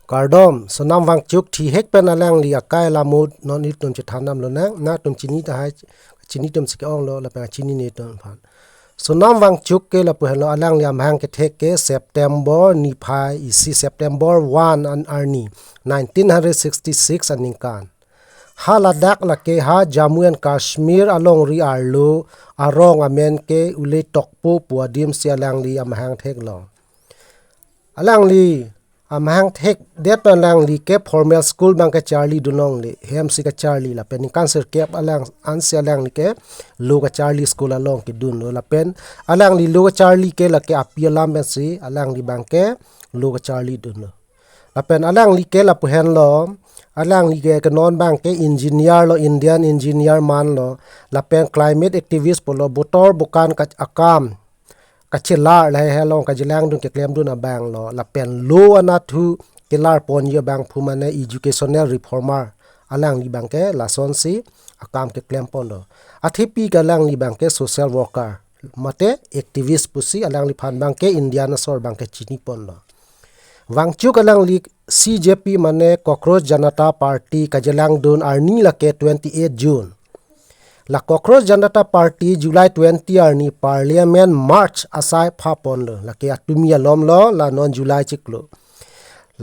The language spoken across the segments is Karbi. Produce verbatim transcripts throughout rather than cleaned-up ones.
Kardom, Sonam Wangchuk thihek pen alangli akai alamut non ilitum chethan damlonang, nangtum chini tahai, chini atum si ke-onglo, lapen chinine atum aphan. Sonam Wangchuk ke lapu henlo, alangli amahang kethek ke September niphai isi, September one an arni, nineteen hundred sixty-six aningkan. Ha ladak lake ha Jammu and Kashmir alongri arlo arong amen ke Ule Tokpo pu adim si alangli amahang theklo. Alangli amahang thekdet pen alangli ke formal school abang kacharlidun longle, hem si kacharli lapen ningkan sirkep alang ansi alangli ke lo kacharli school along kedunlo lapen alangli lo kacharli ke lake api alam pensi alangli abang ke lo kacharlidunlo. Lapen alangli ke lapu henlo, alangli ke ke non abang ke engineer lo, Indian engineer manlo, lapen climate activist pulo, botor bokan ka akam kachelar lahai along kajelangdun keklemdun abanglo, lapen lo anatthu kelar ponji abangphu mane educational reformer, alangli abang ke lasonsi akam keklem ponlo. Athepi ke alangli abang ke social worker mate activist pusi alangliphan abang ke Indian asor abang ke chini ponlo. Wangchuk alangli C J P mane Cockroach Janata Party kajelangdun arni lake twenty-eight June. La Cockroach Janata Party July twenty arni Parliament March asai pha ponlo, lake atumi alomlo, la non July chiklo.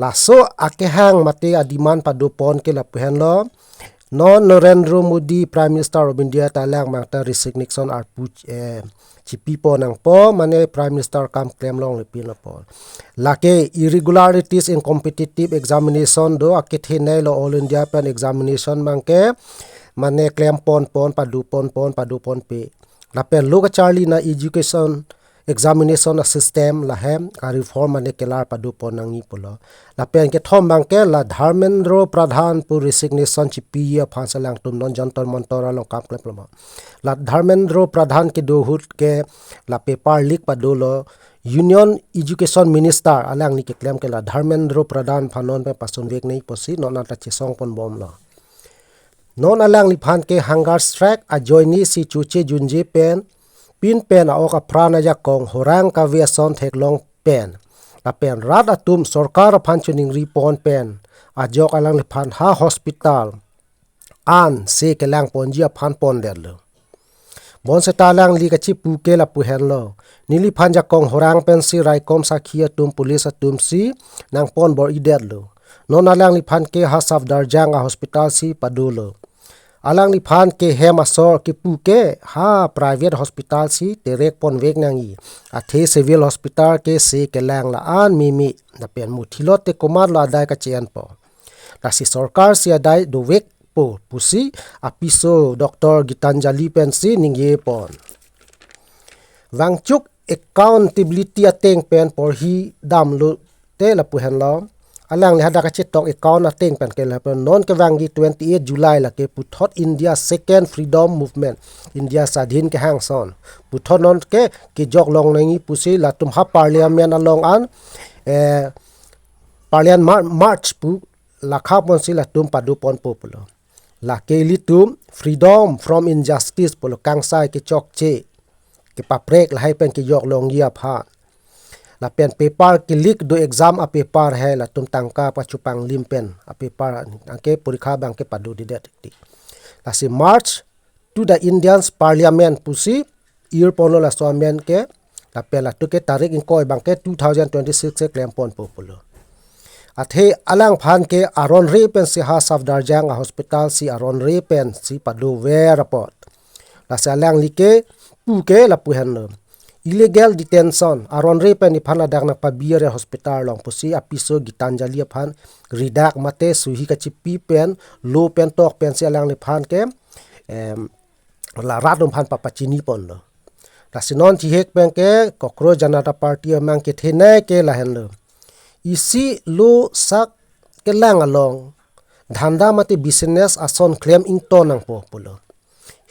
Laso akehang mate ademand pado pon ke lapu henlo, non Narendra Modi Prime Minister of India ta lang mangta resignation arpu, eh, chipi pon nangpo, mane Prime Minister akam klem longle pin apot. Lake irregularities in competitive examination do, akethenei lo All India pen examination abang ke mane klem pon pon, pado pon pon, pado ponpe. Lapen lo kacharli na education examination a system lahem a reform mane kelar pado pon nangji pulo. Lapen kethom abang ke la Dharmendra Pradhan pu resignation chipi aphan si alangtum non Jantar Mantar along kam klem pulo. La Dharmendra Pradhan kedo ahut ke la paper leak padolo, Union Education Minister alangli keklem ke la Dharmendra Pradhan aphan non pen pasun vek nangji pusi non anta chesong pon bomlo. Non alangliphan ke hunger strike ajoine si choche junje pen, pin pen a-ok apran ajakong horang kave ason theklong pen, lapen rat atum sorkar aphan choningri pon pen ajok alangliphan ha hospital an se kelang ponji aphan pondetlo. Bonseta alangli kachipu ke lapu henlo, neliphan jakong horang pensi raikom sakhi atum, police atum si nangpon bor-idetlo. Non alangliphan ke ha Safdarjung a hospital si padolo. Alangliphan ke hem asor kepu ke ha private hospital si terek pon vek nangji, athe civil hospital ke se kelang la-an meme, lapen muthilot te komatlo adai kache-enpo. Lasi sorkar si adai dovekpo pusi apiso Doctor Gitanjali pensi ningje pon. Wangchuk accountability ateng pen porhi damlo te lapu henlo. Alangli hadak kachetok account ateng pen ke lapen non kevangji twenty-eight July lake puthot India Second Freedom Movement, India Sadhin kehang ason, puthot non ke kejok long nangji pusi latum ha Parliament along an, eh, Parliament Mar-, March pu lakha ponsi latum pado ponpo pulo. Lake ilitum freedom from injustice pulo, kangsai kechokche, kepaprek lahai pen kejok longji aphan. Lapen paper ke-leak do, exam a-paper hai, latum tangka pachupanglim pen a-paper anke porikha abang ke padodedet. Lasi March to the Indians Parliament pusi ir ponlo laso amen ke, lapen latum ke tarik ingkoi abang ke two thousand twenty-six ke klem ponpo pulo. Athe alangphan ke aron re pensi ha Safdarjung a hospital si aron re pensi padover apot. Lasi alangli kepu ke lapu henlo, illegal detention, aron re pen iphan ladak nangpabir hospital along pusi apiso Gitanjali aphan ridak mate suhi kachipi pen, lo pen tok pensi alangliphan ke, em, la rat atum aphan papachini ponlo. Lasi non thihek pen ke Cockroach Janata Party amahang kethenei ke lahenlo, isi lo sak kelang along dhanda mate business ason klem ington nangpo pulo.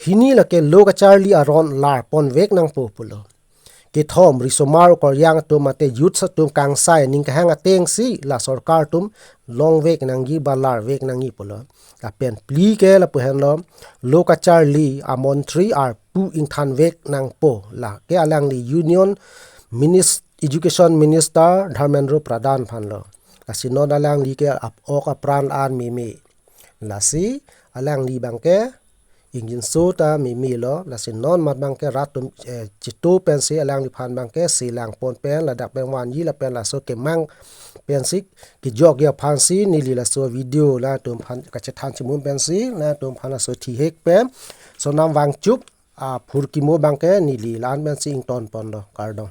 Hini lake lo kacharli aron lar pon vek nangpo pulo. Kethom, risomar okoryang atum mate youths atum kangsai ning kehang ateng si la sorkar atum long vek nangji ba lar vek nangji pulo. Lapen phli ke lapu henlo, lo kacharli amontri arpu ingthan vek nangpo, lake alangli Union Minis-, Education Minister Dharmendra Pradhan aphanlo. Lasi non alangli ke ap-, ok apran an meme. Lasi alangli abangke ingjinso ta meme lo. Lasi non mat abangke rat atum, eh, chetu pensi alangliphan abangke selang pon pen ladak pen vanji lapen laso kemang pensi kejokji aphansi neli laso video nangtum aphan kachethan chimum pensi nangtum aphan laso thihek pen Sonam Wangchuck aphurkimo abangke neli la-an pensi ington ponlo, kardom.